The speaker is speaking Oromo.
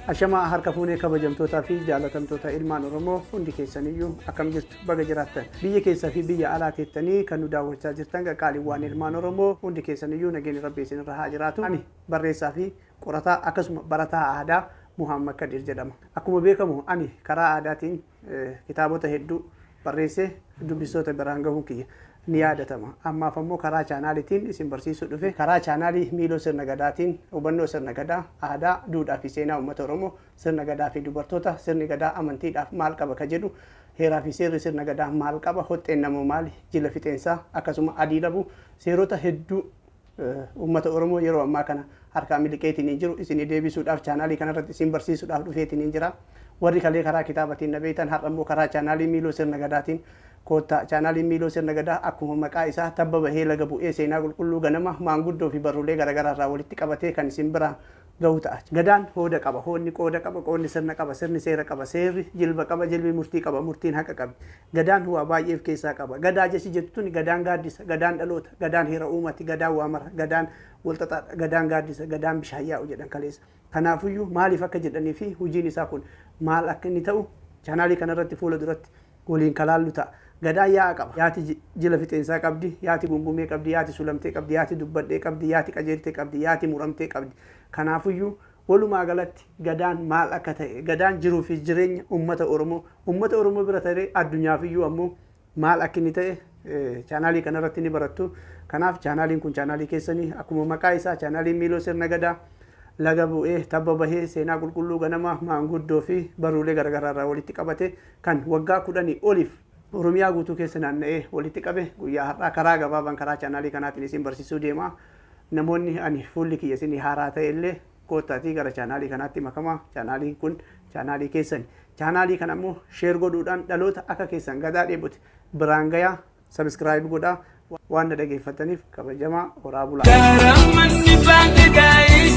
Ashamaa harka fuunee kabajamtootaa fi jaalatamtoota ilmaan Oromoo hundi keessaniyyuu akkam jirtu baga jiraattan. Biyya keessaa fi biyya alaa teettanii kan nu daawwachaa jirtan qaqqaaliiwwan ilmaan Oromoo hundi keessaniyyuu nageenyi Rabbi isinirra haa jiraatu. Ani barreessaa fi qorataa akkasuma barataa aadaa Muhammad Kadir jedhama. Akkuma beekamu ani karaa aadaatiin kitaabota hedduu barreessee dubbistoota biraan gahuun kiyya ni yaadatama. Ammaaf ammoo karaa chaanaaliitiin isin barsiisuu dhufe karaa chaanaalii Miiloo Sirna Gadaatiin hubannoo sirna gadaa, aadaa, duudhaa fi seenaa uummata Oromoo, sirna gadaa fi dubartoota, sirni gadaa amantiidhaaf maal qaba ka jedhu, heeraa fi seerri sirna gadaa maal qaba, hoxxeen namoo maali, jila fixeensaa akkasuma adii labuu seerota hedduu uummata Oromoo yeroo ammaa kana harkaa miliqeetiin hin jiru isinii deebisuudhaaf chaanaalii kanarratti isin barsiisuudhaaf dhufeetiin hin jira. Warri kalee karaa kitaabatiin na beektan har'a immoo karaa chaanaalii Miiloo Sirna Gadaatiin koottaa. Chaanaaliin Miiloo Sirna Gadaa akkuma maqaa isaa tabba bahee laga bu'ee seenaa qulqulluu ganama maanguddoo fi barruulee garaagaraa irraa walitti qabatee kan isin biraa gahu ta'a. Gadaan hooda qaba, hoodni qooda qaba, qoodni sirna qaba, sirni seera qaba, seerri jilba qaba, jilbi murtii qaba, murtiin haqa qabdi. Gadaan waa baay'ee of keessaa qaba. Gadaa jechi jettu tuni gadaan gaaddisa, gadaan dhaloota, gadaan heera uumati, gadaan waa mara, gadaan walxaxaadha, gadaan gaaddisa, gadaan bishaan yaa'u jedhan kaleessa. Kanaafuyyuu maaliif akka jedhanii fi hojiin isaa kun maal akka inni ta'u chaanaalii kanarratti fuula duratti waliin kalaallu ta'a. Gadaan yaa'a qaba. Yaati jila fixeensaa qabdi, yaati gungumee qabdi, yaati sulamtee qabdi, yaati dubbadhee qabdi, yaati qajeeltee qabdi, yaati muramtee qabdi. Kanaafuyyuu walumaa galatti gadaan maal akka ta'e, gadaan jiruu fi jireenya uummata Oromoo, uummata Oromoo bira taree addunyaaf iyyuu ammoo maal akka inni ta'e chaanaalii kanarratti ni barattu. Kanaaf chaanaaliin kun chaanaalii keessanii akkuma maqaa isaa chaanaaliin Miiloo Sirna Gadaa laga bu'ee tabba bahee seenaa qulqulluu ganama maanguddoo fi barruulee garaagaraa irraa walitti qabate kan waggaa 10 oliif Oromiyaa guutuu keessa naanna'ee walitti qabe guyyaa har'aa karaa gabaabaan karaa chaanaalii kanaatiin isin barsiisuu deema. Namoonni ani fuulli kiyya isin haaraa ta'e illee koottaatii gara chaanaalii kanaatti makamaa. Chaanaaliin kun chaanaalii keessani. Chaanaalii kana immoo share godhuudhaan dhaloota akka keessan gadaa dheebote biraan gayaa subscribe godhaa waan na dhageeffataniif kabajamaa horaa bulaa. Karammanni baanki gaa'ee.